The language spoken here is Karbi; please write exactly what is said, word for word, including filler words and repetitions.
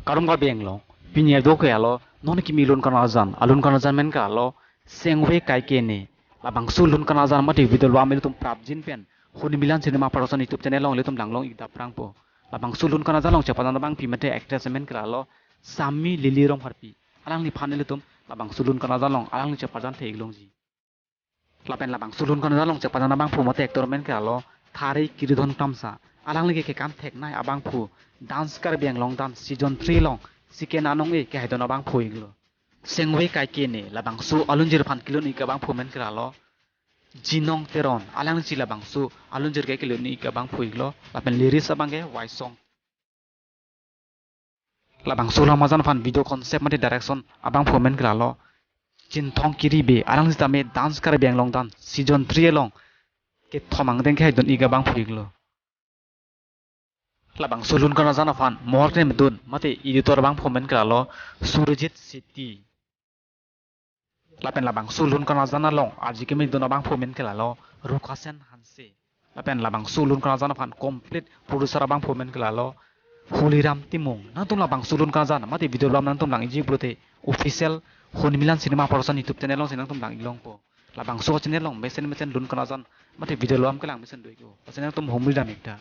Kardom Karbi Anglong, pini ado ke alo, non kimi lun kanajan, alun kanajan men ke alo, Sengve Kaike Ne. Labangso lun kanajan mate video lo ilitum prapjin pen, Huni Milan Cinema Production YouTube channel along ilitum langlong ik dap prangpo. Labangso lun kanajan along chepajan abangpi mate actress men ke alo, Sami Lily Rongpharpi. Alangliphan ilitum, labangso lun kanajan along, alangli chepajan the ik longji. Lapen labangso lun kanajan along chepajan abangphu mate actor men ke alo, Thari Kiridon Kramsa. Alangli ke kekam theknei abangphu, Dance Karbi Anglong Dance season three along, Siken Anong-e kehai dun abangphu iklo. Sengve Kaike Ne, labangso alunjir aphan kelun ik abangphu men ke alo, Jinong Teron. Alangli si labangso alunjir ke kelun ik abangphu iklo. Lapen lyrics abang ke Waisong. Labangso lun kanajan aphan video concept mate direction abangphu men ke alo, Chinthong Kiribe. Alangli sitame Dance Karbi Anglong Dance season three along kethom angdeng kehai dun ik abangphu iklo. Labangso lun kanajan aphan mohor klemdun mate editor abangphu men ke alo, Surjit Shetty. Lapen labangso lun kanajan along arje keme dun abangphu men ke alo, Rukhasen Hanse. Lapen labangso lun kanajan aphan complete producer abangphu men ke alo, Holiram Timung. Nangtum labangso lun kanajan mate video lo nangtum lang ikji pulote official Huni Milan Cinema Production YouTube channel along si nangtum lang ik longpo. Labangso channel along mesen mesen lun kanajan mate video lo kelang mesen do ikpo. Lasi nangtum humri dam ik tha.